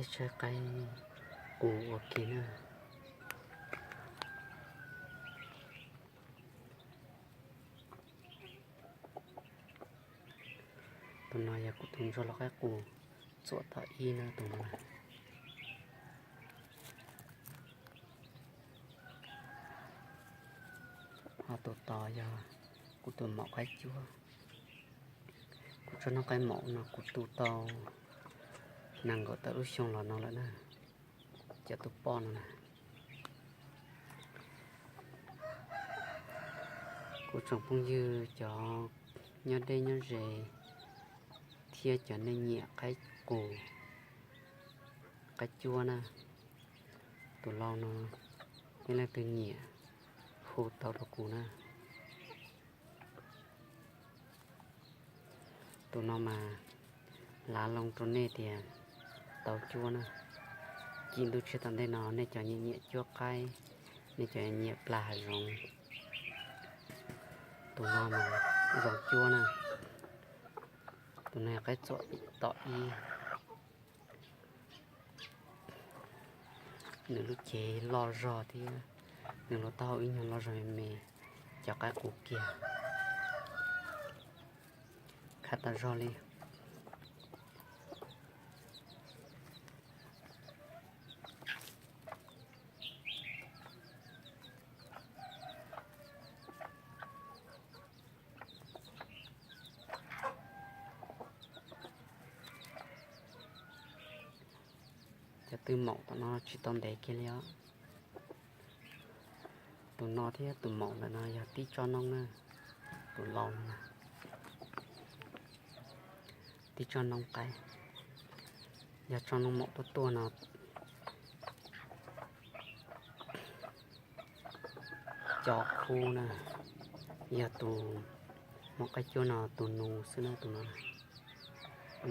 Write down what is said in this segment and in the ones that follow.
Tshaib qaib qus ua ke na. Tus no yog kuv tus ntsuag lau qaib qus txuam tom ib na tus no. Ho tus tos yog kuv tus maum qaib cuab. Kuv tsob noob qaib maum no kuv tu tau nees nkaum tawm lub xyoo los no lawm na. Cov tus poj no na. Kuv tsoom phooj ywg cov nyob deb nyob ze thiab cov nej nyiam qaib qus, qaib cuab na, tus lau no, nej leej twg nyiam hu tau rau kuv na. Tus no mas lav loo rau nej tias tau cuab na. Cim ntuj tshiab tom ntej no nej cov nyiam nyiam cuab qaib, nej cov nyiam plas hav zoov, tus no mas zoo cuab na. Tus no yog qaib txuam tom ib. Nws lub cev loj zog thiab nws lub taub hau ib nyuag loj zog me me, cov qaib qus kiag. Khav tas zog li. Cov twb maum tom no tsis tau ntev kiag li os. Tus no thiab tus maum ntawm no yog tib tsob noob na, tus lau no na. Tib tsob noob qaib, yog tsob noob maum tuaj tuaj no. Cov qub na, yog tus maum qaib cuab no tus nus xwb na, tus no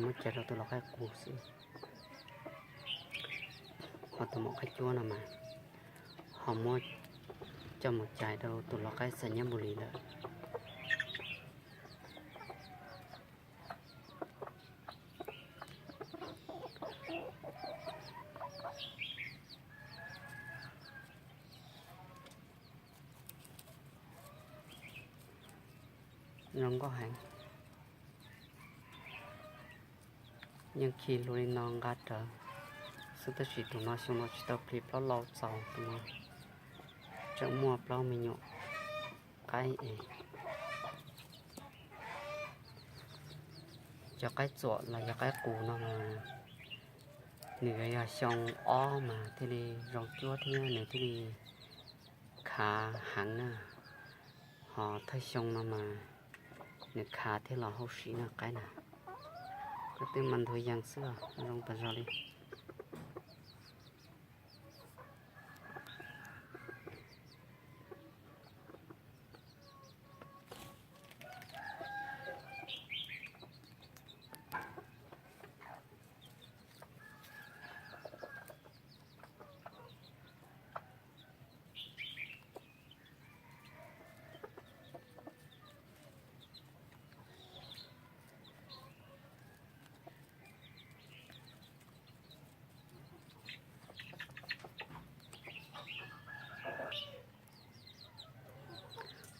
muab cais rau tus lau qaib qus xwb. Ho tus maum qaib cuab no mas ho muab coj mus cais rau tus lau qaib xais nyab npus lis lawm. Zoo nkauj heev. Yeej khi lus li no nqa rawv xwb tab sis tus no xyoo no tsis tau plis plaub lau txaus, tus no tseem muaj plaub me nyuam qaib es. Cov qaib txuam los yog qaib qus no mas nws yog xyoo ob mas thiaj li zoo cuab thiab nws thiaj li khav heev na. Ho thawj xyoo no mas nws khav thiab los hauj sim na qaib na. Koj twb mas nthuav yees xwb os, zoo tas zog li.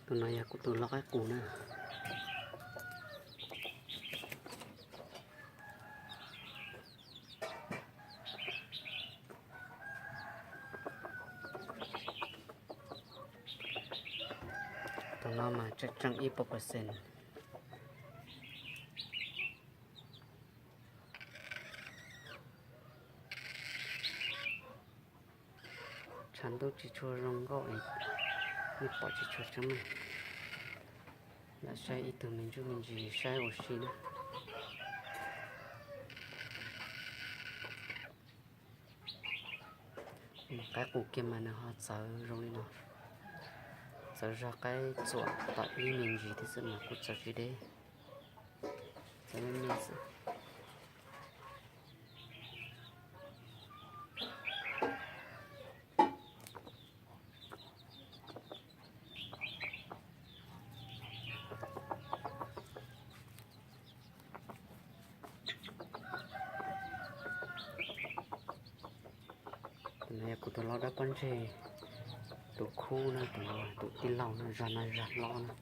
Tus no yog kuv tus lau qaib qus na. Tus no mas tseem tseem ib puas percent. Tshav ntuj tsis tshua zoo nkauj es nej pom tsis tshua tseeb na. Lam saib ib tug me ntsuj me ntsis saib ua si na. Qaib qus kiag mas nws ho txawv zoo li no. Txawv zog qaib txuam tom ib me ntsis thiab xwb mas kuj txawv tsis deb. Txawv me me xwb. Tus lau dab pob ntseg, tus khub na, tus, tus tij laug na, zag na, zag hlob na.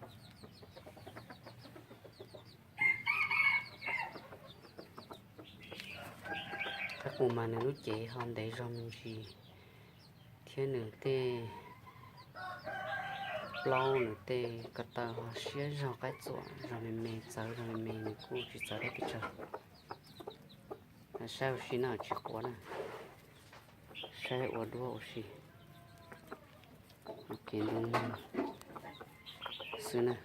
Qaib qus mas nws lub cev ho ntev zog me ntsis, thiab nws tej plaub nws tej ko taw ho siab zog qaib txuas, zog me me, txawv zog me me, nws kuj tsis txawv dab pes tsawg. Saib ua si na, tsis quav na, saib ua duab ua si. Ok, ntu xwb na.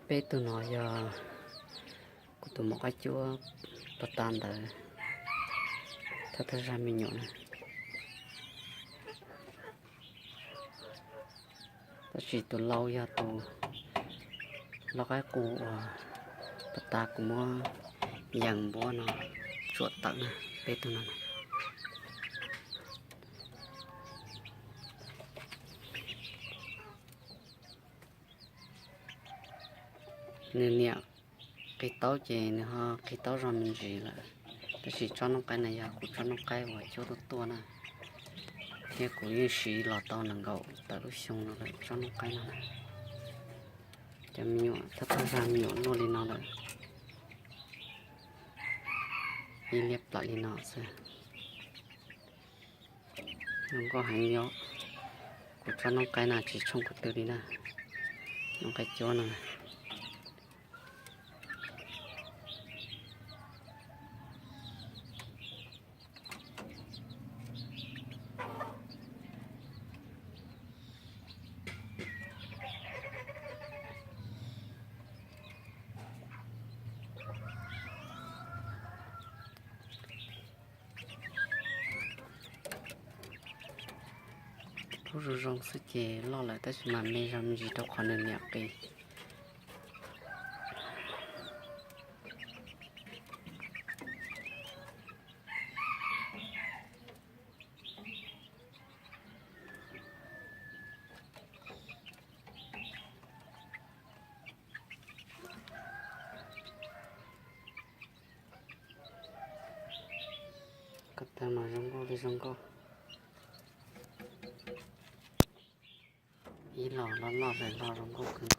Peb tug no yog kuv tus maum qaib cuab pas tas ntawd, thawj thawj zag me nyuam na. Tab sis tus lau yog tus lau qaib qus uas pas tas kuv muab yees npuab no tsuam tawm na, peb tug no na. Nws niam qis taub ces nws ho qis taub zog me ntsis lawm, tab sis tsob noob qaib na yog kuv tsob noob qaib uas cuab tuaj tuaj na, thiab kuv yeej siv los tau nees nkaum tawm lub xyoo no lawm tsob noob qaib no na. Cov me nyuam thawj thawj zag me nyuam luaj li no lawm, ib liab plaws li no xwb. Zoo nkauj heev li os. Kuv tsob noob qaib no tsis tshooj kuv twg li na, noob qaib cuab no. Lub zoo zoo xwb ces loj lawm tab sis mas me zog me ntsis rau qhov nws niam qis. Ko taw mas zoo nkauj li zoo nkauj. Ib los loj loj, lawm los zoo nkauj kawg.